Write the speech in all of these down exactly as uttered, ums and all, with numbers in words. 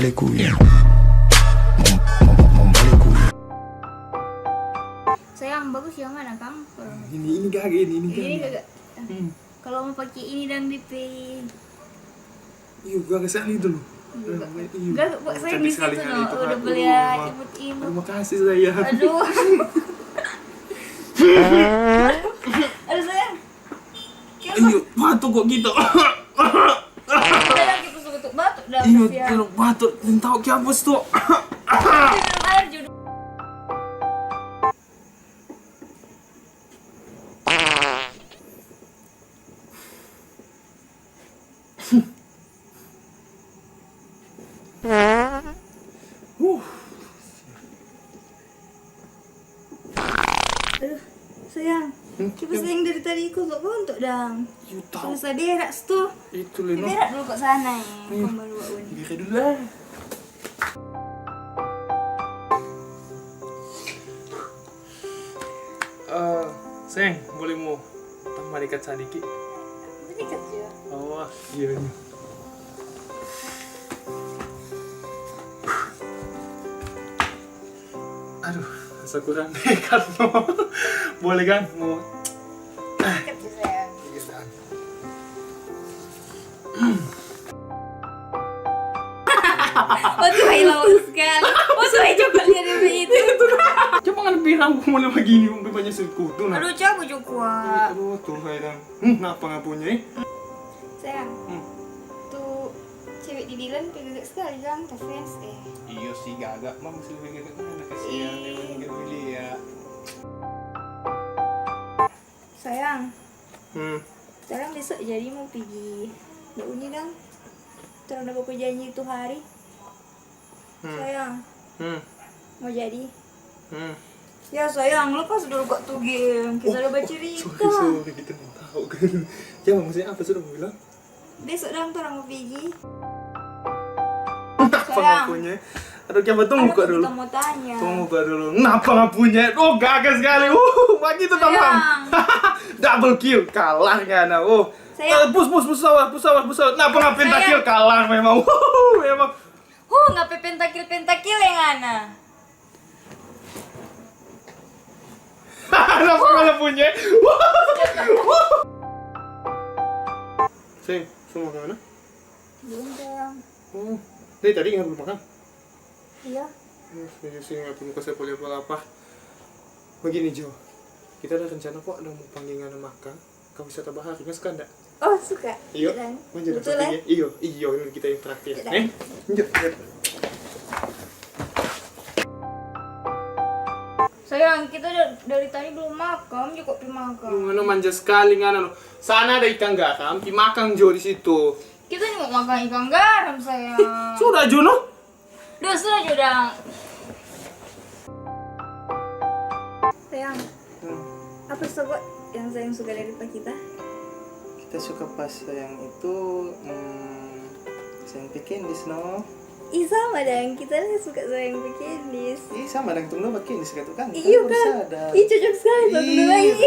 Bale kuya. Mau, mau, mau bale kuya. Sayang, bagus yang mana, Kang? Ini, ini gaga, ini, ini gaga. Ini gaga. Hmm. Kalau mau pakai ini dan D P. Iyo, gaga sekali itu loh. Iyo, gaga. Iyo. Gaga, buat saya di situ loh. Udah beli ya, imut-imut. Terima kasih, sayang. Aduh. Aduh, sayang. Iyo, batuk kok gitu. Iyo, batuk. Tau kiapa tuh. Aduh, sayang. Hmm? Coba sayang dari tadi iko kok bontok dang. Yu tau. Rasa berak tuh. Itu lino. Berak dulu kok sana ya. Iya. Kong baru bawa ini. Berak dulu lah. Eh, seng, boleh mo tambah dekat sadiki? Dekat ya. Oh, iya, iya. Aduh, rasa kurang dekat no. Boleh kan? Mo. Dekat ya, sayang. Iya, sayang. Waktu hai lawan sekali. Waktu hai coba lihat yang itu. Coba kan bilang mau lewat gini, mau banyak sekutu nah. Aduh, coba juga. Aduh, tuh hai dang. Hmm, napa ngapunya eh? Sayang. Hmm. Tuh cewek di Dilan pe gaga sekali dang, ta fans eh. Iyo sih gaga, mah masih lebih gaga mana kasihan, ih. Emang gaga dia. Sayang. Hmm. Torang besok jadi mo pigi ba uni dang. Torang da baku janji itu hari. Hmm. Sayang. Hmm. Mo jadi? Hmm. Ya sayang, lepas dulu kok tu game. Kita da bacerita. Oh, sorry, sorry, kita nggak tahu kan. Ya, maksudnya apa sudah mau bilang? Besok dang torang mo pigi. Napa ngapunya? Aduh, kiapa tunggu kok dulu. Tunggu kok dulu. Napa ngapunya? Oh, gagal sekali. Uh, begitu teman. Double kill, kalah ngana. Oh. Sayang. Eh, push, push, push sawah, push sawah, push sawah. Napa ngapain tak kill, kalah memang. Uh, memang. Huh, ngape pentakil-pentakil yang ngana? Napa ngana punya? Seng, su makan mana? Belum, sayang. Oh, dari tadi nggak belum makan? Iya. Hmm, setuju sih, nggak belum kasih apa-apa. Begini, Jo. Kita ada rencana kok, ada mau panggil ngana makan. Kau wisata bahari, nggak suka ndak? Oh, suka. Iyo, betul, eh? Iyo, iyo, ini kita yang traktir. Eh, lanjut, lanjut. Sayang, kita da-, dari tadi belum makan, juga pi makan. Ngana manja sekali, ngana no. Sana ada ikan garam, pi makan jo di situ. Kita ni mau makan ikan garam, sayang. Sudah jo, no. Duh, sudah jo dang. Sayang, apa so yang sayang suka dari pa kita? Kita suka pas sayang itu, hmm, sayang pe kendis, no? Ih, sama dang, kita lagi suka sayang pe kendis. Ih, sama dang, tong dua pake kendis katu kan? Iyo kan? Ih, cocok sekali tong dua ini.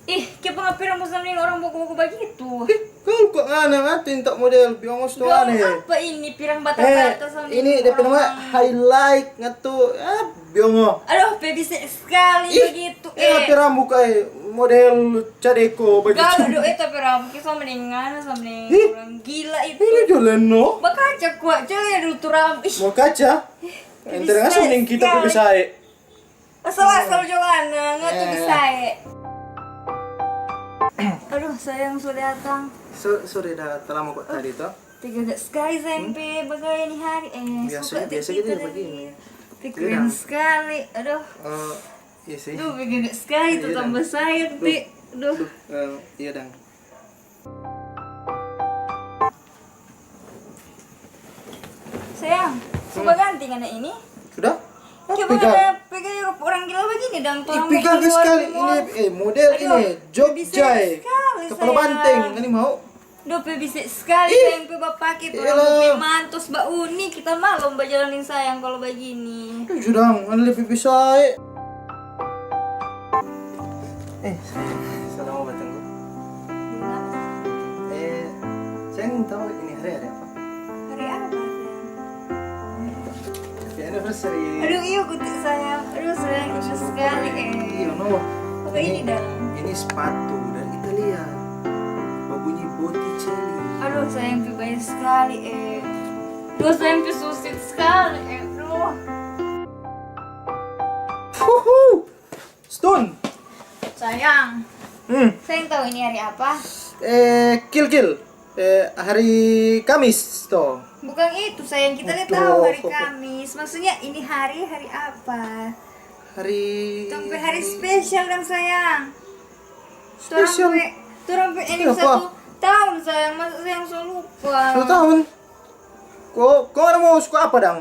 Ih, kiapa ngana pirang mo sama deng orang boko-boko bagitu? Ih, kau kok ngana ngatu inta model biongos tu aneh. Apa ini pirang bata-bata sama ini depe nama highlight ngatu, ah, biongo. Aduh, pe bisa sekali bagitu. Eh, tapi rambu kai model cadeko bagitu. Galu do, eh, tapi rambu kai sama deng ngana, sama deng orang gila itu. Ini jo leno. Bakaca kwa, coba lihat dulu tu rambu. Ih. Mau kaca? Ente langsung deng kita pe bisa, eh. Asal-asal jo ngana, ngana tu bisa, eh. Aduh, sayang sudah datang. So-, sorry, da talamo kok tadi to. Tega gak sekali, sayang, pe bagaya ni hari. Eh, biasa, suka biasa kita dari begini. Keren sekali. Aduh. Eh, iya sih. Duh, tega gak sekali tu tambah sayang, ti. Duh. Duh, eh, iya, dang. Sayang, sudah ganti ngana ini? Sudah? Coba ngana pegang orang gila begini dang, torang pegang sekali ini, eh, model ini, Jogja, eh. Kepala banteng, ini mau? Dope bisa sekali sayang pe bapake, torang pe mantos ba uni, kita malom bajalan deng sayang kalo bagini. Itu sudah, ngana lebih bisa, eh. Eh, sayang, salam buat tunggu. Eh, sayang tahu ini hari Anniversary. Aduh, iyo, kutik sayang. Aduh, sayang, lucu sekali, eh. Iyo, no. Apa ini, dang? Ini sepatu dari Italia. Babunyi Botticelli. Aduh, sayang, pi bae sekali, eh. Aduh, sayang, pi susit sekali, eh. Aduh. Huhu. Stone. Sayang, Hmm. sayang tahu ini hari apa? Eh, Kil Kil. Eh, hari Kamis to. Bukan itu, sayang. Kita ni Betul. Tahu hari Kamis. Maksudnya ini hari, hari apa? Hari. Sampai hari spesial, dang, sayang. Spesial? Torang pe, torang pe ini Iya, apa? Satu tahun, sayang. Masa sayang so lupa? Satu tahun. Ko, ko ada mau suka apa, dang?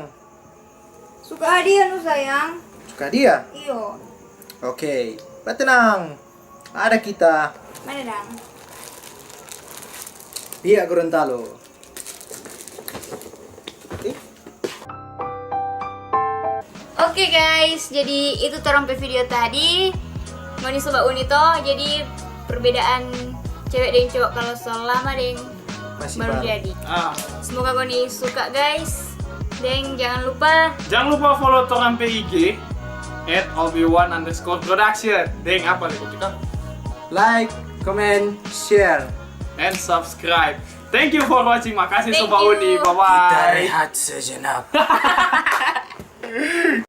Suka hadiah, no, sayang. Suka dia. Iyo. Oke, batenang. Ada kita. Mana, dang? Pihak Gorontalo. Oke. Oke, guys, jadi itu torang pe video tadi. Ngoni sobat Uni to, jadi perbedaan cewek deng cowok kalau so lama deng Masih baru baru. Jadi. Ah, Semoga ngoni suka, guys. Deng jangan lupa jangan lupa follow torang pe I G at obi one underscore production. Deng apa lagi kita? Like, comment, share. And subscribe. Thank you for watching. Makasih Thank Sobat you. Uni. Bye bye. Rehat sejenak.